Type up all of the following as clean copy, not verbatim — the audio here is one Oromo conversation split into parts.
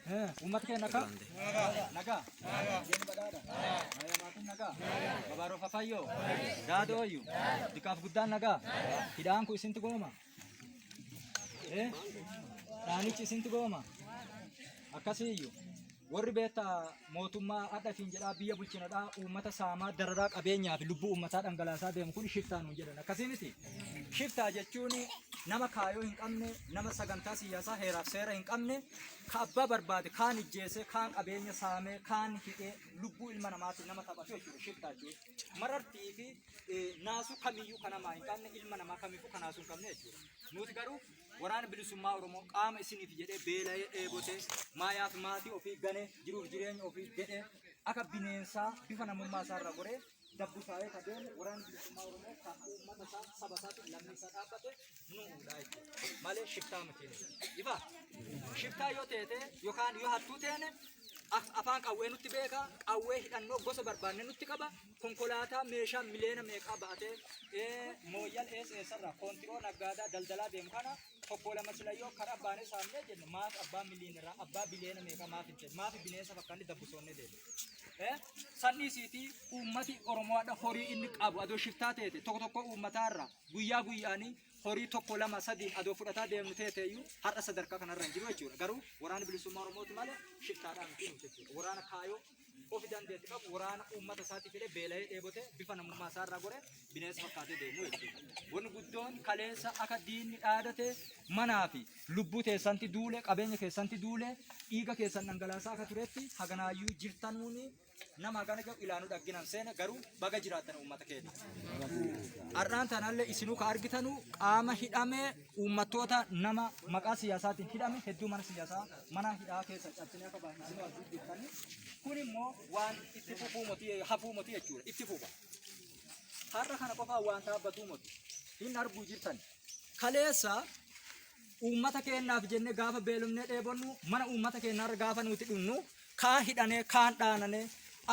Uummata keenya akka nagaa Nageenyi badhaadha Maatiin nagaa Babaaroo Fafayyoo Daadooyyu Dikaaf guddaan nagaa Hidhaan kun isinti gooma Dhaanichi isinti gooma Akkasiiyyu warri beektaa mootummaa hadha ifiin jedhaa biyya bulchinadhaa uummata saamaa dararaa qabeenyaa fi lubbuu uummataa dhangalaasaa deemu kun shiftaa nuun jedhan akkasii miti. Shiftaa jechuun nama kaayoo hin qabne, nama sagantaa siyaasaa heeraaf seera hin qabne, ka abbaa barbaade kaan ijjeese, kaan qabeenya saamee, kaan hidhee lubbuu ilma namaatiin nama taphatu jechuudha shiftaa jechuun. Marartii fi naasuu kamiyyuu kan namaa hin qabne, ilma namaa kamiifuu kan naasuu hin qabne jechuudha. Nuti garuu Waraana Bilisummaa Oromoo qaama isiniif jedhee beela'ee dheebotee maayaa fi maatii ofii ganee jiruuf jireenya ofii jedhee akka bineensaa bifa namummaa isaa irraa goree dabbusaa'ee ka deemu Waraana Bilisummaa Oromoo kan uummata isaa saba isaatiin lammii isaa dhaabbate nu'uudha jechuudha. Malee shiftaa miti. Ifa shiftaa yoo teete yookaan yoo hattuu teene afaan qawwee nutti beeka, qawwee hidhannoo gosa barbaanne nutti qaba, konkolaataa meeshaa miliyoona meeqaa baatee mooyyal eessa eessarraa koontiroo naggaadaa daldalaa deemu kana tokko lama sila yoo karaa baanee saamnee jenne maaf abbaa miliyoonarraa abbaa biliyoona meeqaa maaf hin ta'e maaf bineensa fakkaanni dabbusoonnee deemu. Sanni isiitii uummati Oromoodha horii inni qabu adoo shiftaa teete tokko tokko uummataarraa guyyaa guyyaanii horii tokko lama sadii adoo fudhataa deemnu teeteeyyuu har'a sadarkaa kanarra hin jiru jechuudha. Garuu waraana bilisummaa Oromooti malee shiftaadhaan miti jechuudha. Waraana kaayoo ofi dandeetti qabu waraana uummata isaatiif jedhee beela'ee dheebotee bifa namummaa isaa irraa goree bineensa fakkaatee deemu jechuudha. Wanni guddoon kaleessa akka diinni dhaadate manaa fi lubbuu teessanti duule, qabeenya keessanti duule, dhiiga keessan dhangalaasaa akka turetti haganaayyuu jirtanuuni nama hagana gahu ilaanuu dhagginan seene garuu baga jiraattan uummata keenya. Har'aan tanallee isinuu ka argitanu qaama hidhame uummattoota nama maqaa siyaasaatiin hidhame hedduu mana siyaasaa mana hidhaa keessa cabsinee akka bahan isinuu arguu jirtani. Kun immoo waan itti fufuu moti hafuu moti jechuudha itti fufa. Har'a kana qofaa waan dhaabbatuu moti hin arguu jirtan. Kaleessa uummata keenyaaf jennee gaafa beelofnee dheebonnu mana uummata keenyaarra gaafa nuti dhunnu kaan hidhanee kaan dhaananee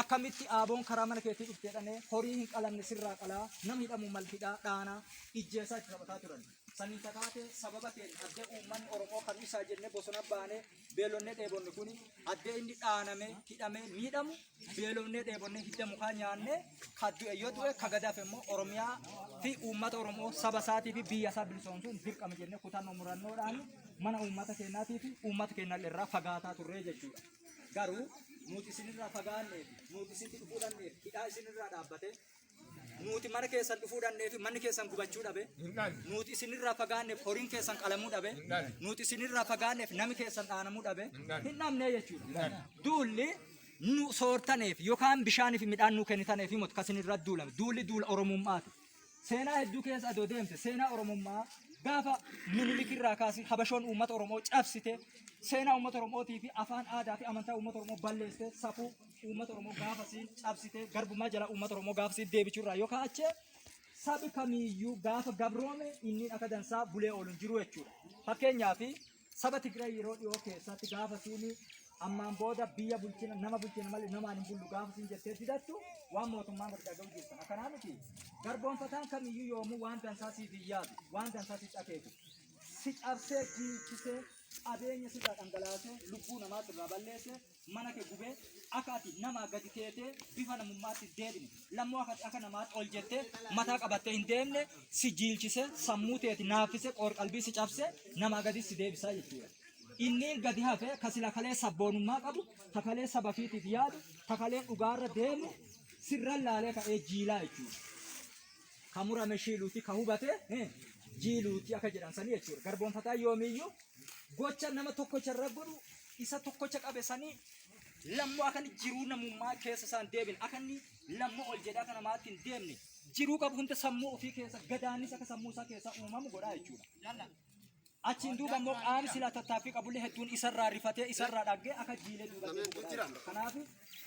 akkamitti aaboon karaa mana keetii dhufte jedhanee horii hin qalamne sirraa qalaa nama hidhamu mal hidhaa dhaanaa ijjeessaa itti taphataa turan. Saniin tataate sababa keenya addee uummanni Oromoo kan isaa jennee bosona baanee beelonnee dheebonne kuni addee inni dhaanamee hidhamee miidhamu beelonnee dheebonnee hidda mukaa nyaannee ka du'e yoo du'e ka gadaaf immoo Oromiyaa fi uummata Oromoo saba isaatii fi biyya isaa bilisoomsuun dirqama jennee kutannoo murannoodhaan mana uummata keenyaatii fi uummata keenya irraa fagaataa turree jechuudha. Garuu nuti isinirraa fagaanneef nuti isintti dhufuu dhabneef hidhaa isinirraa dhaabbate nuti mana keessan dhufuu dhabneef manni keessan gubachuu dhabe nuti isinirraa fagaanneef horiin keessan qalamuu dhabe nuti isinirraa fagaanneef nami keessan dhaanamuu dhabe hin dhabne jechuudha. Duulli nu soortaneef yookaan bishaanii fi midhaan nu kennitaneef miti kan isinirra duulame duulli duula Oromummaati. Seenaa hedduu keessa adoo deemte seenaa Oromummaa gaafa Minilik irraa kaasee Habashoon uummata Oromoo cabsite seenaa uummata Oromootii fi afaan aadaa fi amantaa uummata Oromoo balleessite safuu uummata Oromoo gaafa siin cabsite garbummaa jala uummata Oromoo gaafa siin deebichuu irraa yoo ka'ache sabi kamiiyyuu gaafa gabroome inni akka dansaa bulee oolu hin jiru jechuudha. Fakkeenyaaf saba Tigraay yeroo dhiyoo keessatti gaafa siin ammaan booda biyya bulchina nama bulchina malee namaan hin bullu gaafa siin jettee didattu waan mootummaan godhe dhaga'u jirtan. Akkanaa miti. Garboonfataan kamiyyuu yoomuu waan dansaa siif hin yaadu, waan dansaa sitti akeeku. Si cabsee jiichisee qabeenya sirraa dhangalaasee lubbuu namaa sirraa balleessee mana kee gubee akka ati namaa gadi teetee bifa namummaatti hin deebine lammoo akka ati akka namaatti ol jettee mataa qabattee hin deemne si jiilchise sammuu teeti naaffise qoor-qalbii si cabse namaa gadi si deebisaa jechuudha. Inni gadi hafe ka sila kalee sabboonummaa qabu, ta kalee saba fiitiif yaadu, ta kalee dhugaarra deemu sirra laalee ka'ee jiilaa jechuudha. Ka murame shiiluuti ka hubate jiiluuti akka jedhan sanii jechuudha. Garboonfataa yoomiyyuu gocha nama tokkocha irra godhu isa tokkocha qabe sanii lammoo akka inni jiruu namummaa keessa isaan deebine akka inni lammoo ol jedhee akka namaatti hin deemne jiruu qabu hunda sammuu ofii keessa gadaannis akka sammuu isaa keessa uumamu godhaa jechuudha. Achiin duuba immoo qaami silaa tattaaffii qabullee hedduun isarraa rifatee isarraa dhaggee akka jiilee duuba deemu godhaa jechuudha. Kanaaf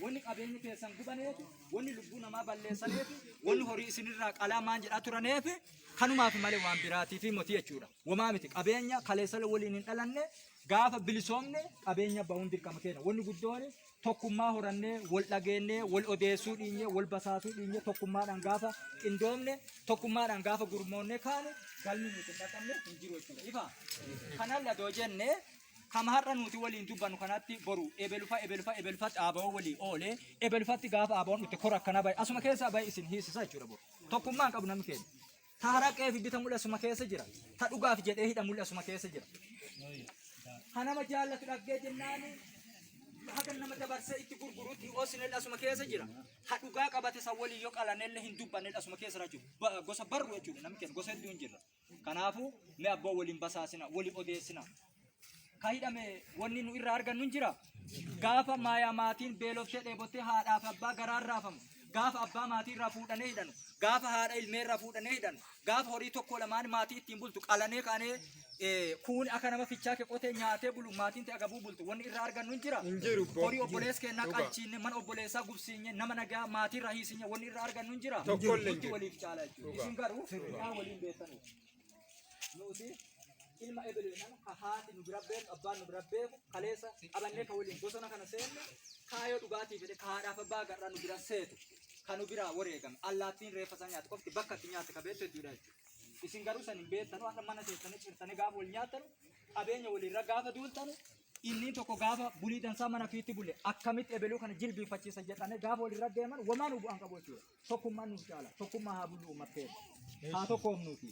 wanni qabeenyi keessan gubaneefi wanni lubbuu namaa balleessaneefi wanni horii isinirraa qalaa maan jedhaa turaneefi kanumaaf malee waan biraatiifi moti jechuudha. Womaa miti qabeenya kaleessala waliin hin dhalanne gaafa bilisoomne qabeenya bahuun dirqama keenya. Wanni guddoon tokkummaa horannee wal dhageennee wal odeessuu dhiinyee wal basaasuu dhiinyee tokkummaadhaan gaafa qindoomne tokkummaadhaan gaafa gurmoonnee kaane galmi nuti hin dhaqabne hin jiru jechuudha. Ifa kanaan ladoo jenne Kama har'a nuti waliin dubbannu kanatti boru ebelufa ebelufa ebelufatti aaba'oo walii oolee ebelufatti gaafa aabawoon dhufte kora akkana bahe asuma keessaa bahe isin hiisisa jechuudha boru. Tokkummaan qabu namni keenya. Ta haraqee fi bita mul'asuma keessa jira. Ta dhugaaf jedhee hidha mul'asuma keessa jira. Ha nama jaallatu dhaggee jennaani haga nama dabarsee itti gurgurutti hin asuma keessa jira. Ha dhugaa qabate san waliin yoo qalanellee hin dubbannellee asuma keessa jira jechuudha. Gosa barru jechuudha namni keenya gosa hedduu hin jirra. Kanaafuu mee abboo waliin basaasina, waliin odeessina. Ka hidhame wanni nu irraa argannu hin jira. Gaafa maayaa maatiin beeloftee dheebottee haadhaaf abbaa garaan raafamu. Gaafa abbaa maatii irraa fuudhanee hidhanu. Gaafa haadha ilmee irraa fuudhanee hidhanu. Gaafa horii tokko lamaan maatii ittiin bultu qalanee kaanee kuun akka nama fichaa kee qotee nyaatee bulu maatiin ta'e agabuu bultu wanni irraa argannu hin jira. Hin jiru boo. Horii obboleessa keenyaa qalchiinne mana obboleessaa gubsiinye nama nagaa maatii irraa hiisinye wanni irraa argannu hin jira. Tokkollee hin Nuti jiru. waliif caala jechuudha. Isin garuu midhaan waliin beektanu. Nuti ilma ebeluudhaan ka haati nu bira beeku abbaan nu bira beeku kaleessa qabannee ka waliin bosona kana seenne kaayoo dhugaatii fedhe ka haadhaaf abbaa garraa nu bira seetu ka nu biraa wareegame allaattiin reeffa isaa nyaate qofti bakka itti nyaate ka beektu hedduudha jechuudha. Isin garuu san hin beektanu har'a mana teessanii cirtanii gaafa wal nyaattanu qabeenya waliirra gaafa duultanu inni tokko gaafa bulii dansaa mana fiitti bule akkamitti ebeluu kana jilbiinfachiisa jedhanii gaafa walirra deeman wamaa nu bu'aan qabu jechuudha. Tokkummaan nuuf caala. Tokkummaa haa bullu uummattee. Haa tokkoomnuuti.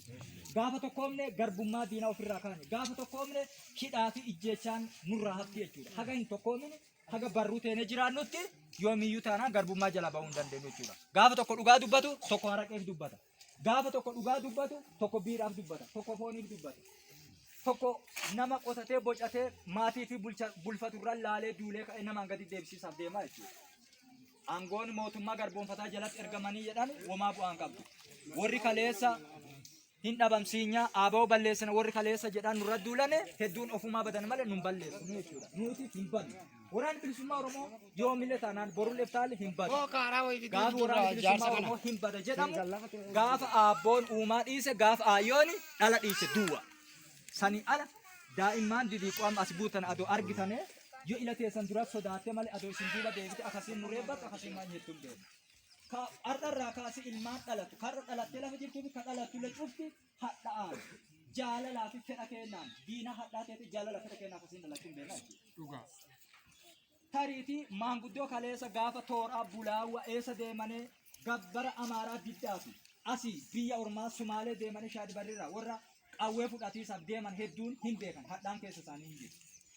Gaafa tokkoomne garbummaa diinaa ofirraa kaane. Gaafa tokkoomne hidhaa fi ijjeechaan nurraa hafti jechuudha. Haga hin tokkoomine haga barruu teenee jiraannutti yoomiyyuu taanaan garbummaa jalaa bahuu hin dandeenyu jechuudha. Gaafa tokko dhugaa dubbatu tokko haraqeef dubbata. Gaafa tokko dhugaa dubbatu tokko biiraaf dubbata. Tokko fooniif dubbata. Tokko nama qotatee bocatee maatii fi bulfatu irra laalee duulee ka'ee namaan gadi deebisiisaaf deemaa jechuudha. Aangoon mootummaa garboonfataa jalatti ergamanii jedhan womaa bu'aan qabdu. Warri kaleessa hin dhabamsiinya aaba'oo balleessina warri kaleessa jedhan nurra duulane hedduun ofumaa badan malee nun balleessinu jechuudha. Nuti hin badnu. Waraanni bilisummaa Oromoo yoomillee taanaan borullee taale hin badu. Gaafa waraanni bilisummaa Oromoo hin bada jedhamu gaafa aabboon uumaa dhiise gaafa aayyooni dhala dhiise duwwa. Sanii ala daa'immaan didiiqoo amma as buutan adoo argitane yoo ila teessan dura sodaatte malee adoo isin duuba deebite akkasiin nu reebbattu akkasiin maal jettu hin beeknu. Ka har'arraa kaasee ilmaan dhalatu karra dhalattee lafa jirtuu fi ka dhalattu illee cufti hadha'aan jaalalaa fi fedha kennaan diina hadhaa ta'e jaalala fedha kennaa akkasiin dhalachuu hin beekna jechuudha. Dhugaa. Tariitii maanguddoo kaleessa gaafa tooraa bulaawwa eessa deemanii gabbara amaaraa diddaa fi asii biyya ormaa sumaalee deemanii shaadibarriirraa warra qawwee fudhatiisaaf deeman hedduun hin beekan hadhaan keessa isaanii hin jiru.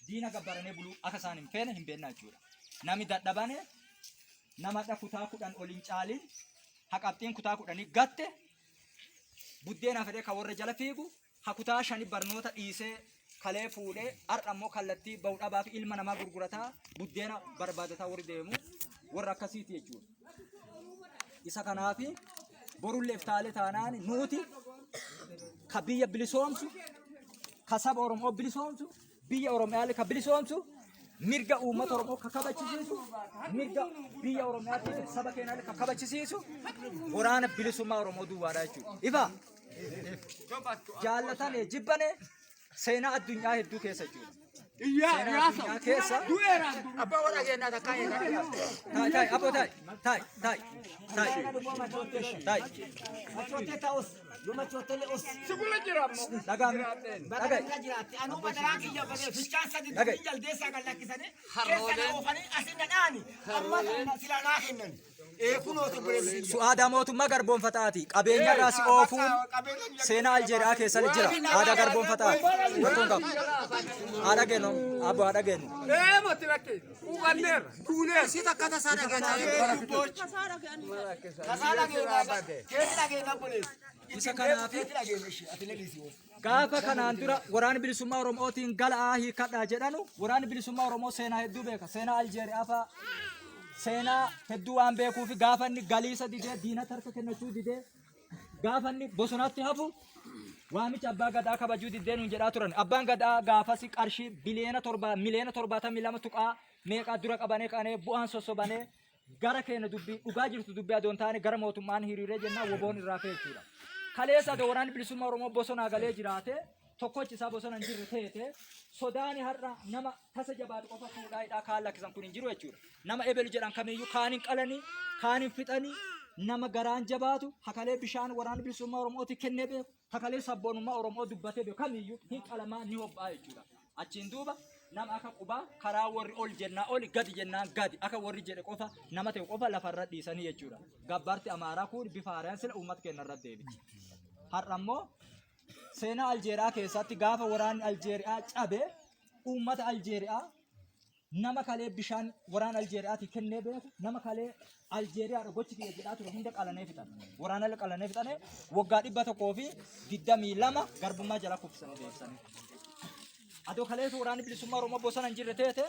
Diina gabbaranii buluu akka isaan hin feene hin beekna jechuudha. Nami dadhabane nama hadha kutaa 10 ol hin caalin haqabxiin kutaa 10 gatte buddeena fedhee ka warra jala fiigu ha kutaa 5 barnoota dhiisee kalee fuudhee har'a immoo kallattii bahu dhabaa fi ilma namaa gurgurataa buddeena barbaadataa warri deemu warra akkasiiti jechuudha. Isa kanaafi borullee iftaalee taanaan nuti ka biyya bilisoomsu ka saba Oromoo bilisoomsu biyya Oromiyaalee ka bilisoomsu mirga uummata Oromoo ka kabachisiisu mirga biyya Oromiyaatii fi saba keenyaallee ka kabachisiisu waraana bilisummaa Oromoo duwwaadha jechuudha. Ifa jaallatane jibbane seenaa addunyaa hedduu keessa jechuudha. Seenaa addunyaa keessa. Abbaa warra keenyaa takkaa eegaa. Taai taai abbo taai taai taai taai taai. Sigula jira ammoo. Dhagaami dhaga'i. Dhaga'i. Aadaa mootummaa garboonfataati. Qabeenya irraa si oofuun seenaa Aljeeriyaa keessa jira. Aadaa garboonfataati. Rakkoon qabu. Haa dhageenyu. Abbo haa dhageenyu. Ee mati rakke. Hubanneerra. Duuneerra. Si takka tasaa dhageenya. Isa kanaaf gaafa kanaan dura waraana bilisummaa Oromootiin gala'aa hiikadhaa jedhanu waraanni bilisummaa Oromoo seenaa hedduu beeka. Seenaa Aljeeriyaa fa'a seenaa hedduu waan beekuuf gaafa inni galiisa didee diinatti harka kennachuu didee gaafa inni bosonatti hafu waamicha abbaa gadaa kabajuu didee nuun jedhaa turan. Abbaan gadaa gaafasi qarshii biliyoona 7 miliyoona 72 tuqaa meeqaa dura qabanee qaanee bu'aan sossobanee gara keenya dubbii dhugaa jirtu dubbii adoon taane gara mootummaan hiriiree jennaan woboon irraa ka'e jechuudha. Kaleessa adoo waraanni bilisummaa Oromoo bosonaa galee jiraate tokkochi isaa bosona hin jirre teete sodaani har'a nama tasa jabaatu qofa fuudhaa hidhaa kaan lakkisan kun hin jiru jechuudha. Nama ebelu jedhan kamiyyuu kaan hin qalanii kaan hin fixanii nama garaan jabaatu hakalee bishaan waraanni bilisummaa Oromooti kennee beeku hakalee sabboonummaa Oromoo dubbatee beeku kamiyyuu hin qalamaa ni hobbaa jechuudha. Achiin duuba Nama akka qubaa karaa warri ol jennaa oli gadi jennaan gadi akka warri jedhe qofa nama ta'e qofa lafarra dhiisanii jechuudha. Gabbaarti Amaaraa kun bifa haaraan sila uummata keenya irra deebiti. Har'a immoo seenaa Aljeeriyaa keessatti gaafa waraanni Aljeeriyaa cabe uummata Aljeeriyaa nama kalee bishaan waraana Aljeeriyaatii kennee beeku nama kalee Aljeeriyaadha gochi kiyya jedhaa ture hunda qalanee fixan. Waraana qalanee fixane waggaa 122 garbummaa jala kuffisanii deebisanii. Adoo kaleessa waraanni bilisummaa Oromoo bosona hin jirre teete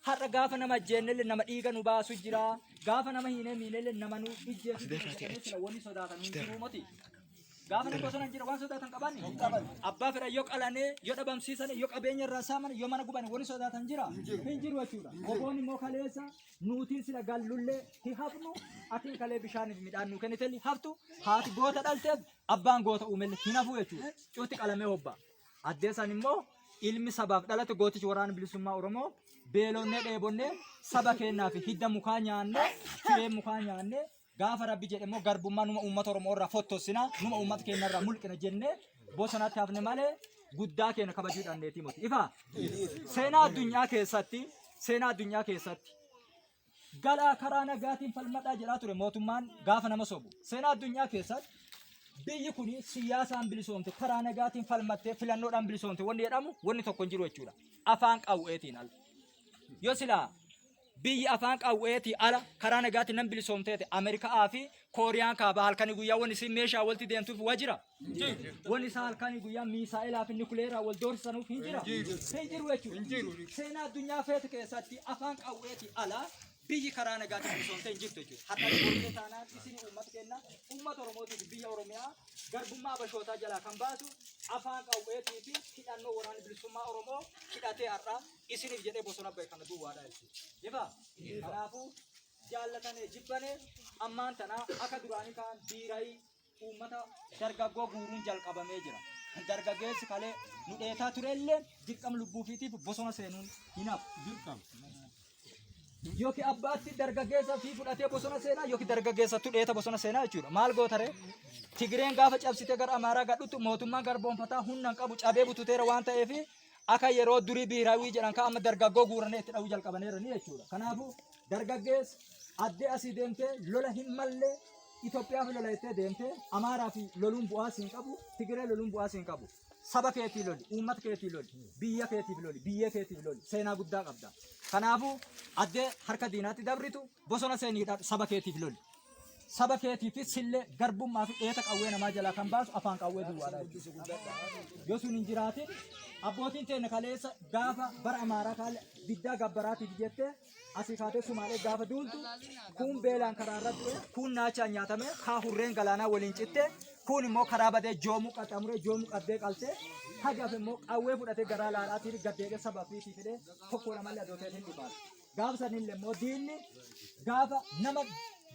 har'a gaafa nama ajjeennellee nama dhiiga nu baasu jira. Gaafa nama hiinee miinellee nama nu ijjeesu jira jedhanii sila wanni sodaatan hin jiru moti. Gaafa nama bosona hin jirre waan sodaatan qaban. Abbaa fedhan yoo qalanee yoo dhabamsiisan yoo qabeenya irraa saaman yoo mana guban wanni sodaatan jira hin jiru jechuudha. Oboon immoo kaleessa nuutiin sila gallullee hi hafnu atiin kalee bishaaniif midhaan nu kennitelli haftu haati goota dhalteef abbaan goota uumelle hin hafu jechuudha. Cufti qalamee hobba. Addee san immoo ilmi sabaaf dhalate gootichi waraana bilisummaa Oromoo beelonnee dheebonnee saba keenyaa fi hidda mukaa nyaannee firee mukaa nyaannee gaafa rabbi jedhe immoo garbummaa numa uummata Oromoo irraa fottossinaa numa uummata keenya irraa mulqina jennee bosonatti hafne malee guddaa keenya kabajuu dhanneetii miti. Ifa seenaa addunyaa keessatti seenaa addunyaa keessatti galaa karaa nagaatiin falmadhaa jedhaa ture mootummaan gaafa nama sobu. Seenaa addunyaa keessatti biyyi kun siyaasaan bilisoomte karaa nagaatiin falmattee filannoodhaan bilisoomte wanni jedhamu wanni tokko hin jiru jechuudha. Afaan qawweetiin ala. Yoo silaa biyyi afaan qawweetii ala karaa nagaatiin nan bilisoomteete Ameerikaa fi Kooriyaan kaabaa halkanii guyyaa wanni isin meeshaa walitti deemtuuf waa jira. Wanni isaa halkanii guyyaa miisaa'elaa fi nikuleeraa wal doorsisanuuf hin jira. Hin jiru jechuudha. Seenaa addunyaa feete keessatti afaan qawweetii ala biyyi karaa nagaatiin bilisoomtee hin jirtu jechuudha. Har'a bortee taanaan isin uummata keenya uummata Oromootiif biyya Oromiyaa garbummaa Abashootaa jalaa kan baasu afaan qawweetii fi hidhannoo waraana bilisummaa Oromoo hidhatee har'a isiniif jedhee bosona bahe kana duwwaadha jechuudha. Ifa? Kanaafuu jaallatanee jibbanee ammaan tana akka duraanii kaan biirayii uummata dargaggoo guuruun jalqabamee jira. Dargaggeessi kalee nu dheetaa turellee dirqama lubbuufiitiif bosona seenuun hin hafu. Yookiin abbaatti dargaggeessa fi fudhatee bosona seenaa yookiin dargaggeessattu dheeta bosona seenaa jechuudha. Maal gootaree? Tigireen gaafa cabsitee gara Amaaraa gadhutti mootummaan garboonfataa humna hin qabu cabee bututeera waan ta'eef akka yeroo durii biiraawii jedhan kan amma dargaggoo guuranii itti dha'uu jalqabaneerani jechuudha. Kanaafuu dargaggeessi addee asii deemtee lola hin malle Itoophiyaaf lola jettee deemtee Amaaraa fi loluun bu'aa siin qabu, Tigiree loluun bu'aa siin qabu. Saba keetii loli, uummata keetii loli, biyya keetiif loli, biyyee keetiif loli, seenaa guddaa qabda. Kanaafuu addee harka diinaatti dabritu bosona seenii hidhadhu saba keetiif loli. Saba keetiifis sillee garbummaa fi dheeta qawwee namaa jalaa kan baasu afaan qawwee duwwaadha jechuudha. Yoo sun hin jiraatin abbootiin teenya kaleessa gaafa bara Amaaraa kaale diddaa gabbaraatiif jettee asii kaatee Sumaalee gaafa duultu kuun beelaan karaa irra du'e kuun naachaan nyaatame kaa hurreen galaanaa waliin citte kuun immoo karaa badee joomuu qaxxaamuree joomuu qabdee qaltee hagaaf immoo qawwee fudhatee garaa laalaatiin gaddeedee saba ofiitii fidee tokko lamallee adoo ta'e hin dhufaatu. Gaafa sanillee immoo diinni gaafa nama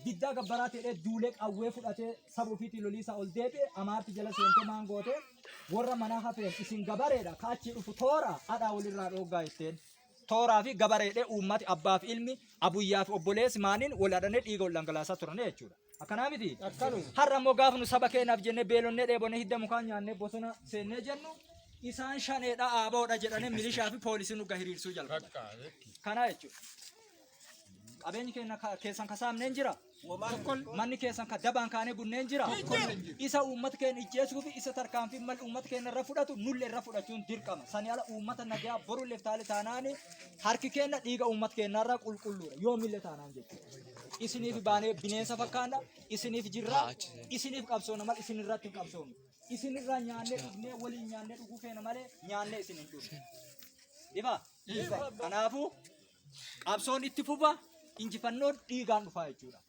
diddaa gabbaraa ta'ee duulee qawwee fudhatee saba ofiitii loliisaa ol deebi'e amaarti jala seentee maan goote warra manaa hafeen isin gabareedha kaachii dhufu toora adhaa walirraa dhooggaa jetteen. Tooraa fi gabareedhee uummati abbaa fi ilmi abuyyaa fi obboleessi maaniin wal hadhanee dhiiga wal dhangalaasaa turan jechuudha. Akkanaa miti? Har'a immoo gaafa nu saba keenyaaf jennee beelonnee dheebonnee hidda mukaa nyaannee bosona seennee jennu isaan shaneedha aaboodha jedhanii milishaa fi poolisii nu hiriirsuu jalqaban. Kana jechuudha. Qabeenyi keenya keessan ka saamneen jira. Manni keessan ka dabaan kaanee gunneen jira. Isa uummata keenya ijjeesuu fi isa tarkaanfii mal uummata keenya irra fudhatu nulle irra fudhachuun dirqama. Sani ala uummata nagayaa borullee taale taanaani harki keenya dhiiga uummata keenyaa irraa qulqulluudha. Yoomillee taanaan jechuudha. Isiniif baanee bineensa fakkaanna, isiniif jirra, isiniif qabsoona malee isin irratti hin qabsoonu. Isinirraa nyaannee dhugnee waliin nyaannee dhuguu feena malee nyaannee isin hin dhugnu. Ifa? Kanaafuu qabsoon itti fufa injifannoon dhiigaan dhufaa jechuudha.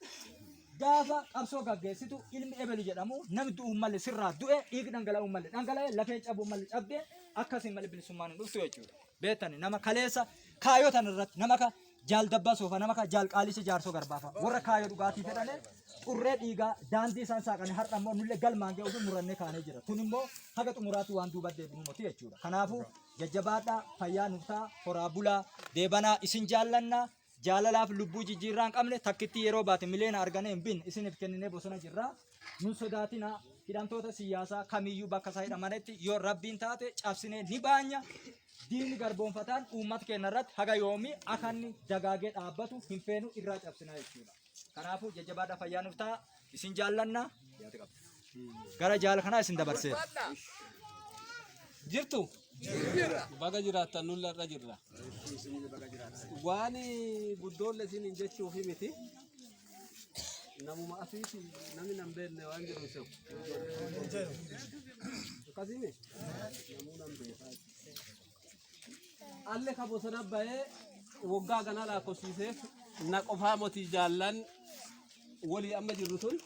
Gaafa qabsoo gaggeessitu ilmi ebelu jedhamu namni du'uu malee sirraa du'e dhiigni dhangala'uu malee dhangala'e lafeen cabuu malee cabdee akkasiin malee bilisummaan hin dhuftu jechuudha. Beektani nama kaleessa kaayoo tan irratti nama ka jaal dabbaa soofa nama ka jaal qaalicha jaarsoo garbaafa warra kaayoo dhugaatii fedhane xurree dhiigaa daandii isaan saaqanii har'a immoo nullee galmaan ga'uuf murannee kaanee jira. Tun immoo haga xumuraatti waan duuba deebinu miti jechuudha. Kanaafuu Jajjabaadhaa, fayyaa nuuf ta'a, horaa bulaa, deebanaa, isin jaallanna, jaalalaaf lubbuu jijjiirraa hin qabne takkittii yeroo baate miliyoona arganee hin binne isiniif kenninee bosona jirra. Nun sodaatinaa, hidhamtoota siyaasaa kamiyyuu bakka isaa hidhamanitti yoo rabbiin taate cabsinee ni baanya. Diinni garboonfataan uummata keenya irratti haga yoomii akka inni dagaagee dhaabbatu hin feenu, irraa cabsinaa jechuudha. Kanaafuu jajjabaadhaa, fayyaa nuuf ta'a. Isin jaallannaa yaada qabda. Gara jaala kanaa isin dabarseera. Jirtu? Baga jiraattan, nulla irra jirra. Waan guddoolle isin hin jechuufi miti. Namuma asiiti namni nan beekne waan jedhu se'u. Akkasiimi? Namuu nan beekaa. Alle ka bosona bahee waggaa ganaa lakkoofsiiseef na qofaa moti. Jaallan walii amma jirru tun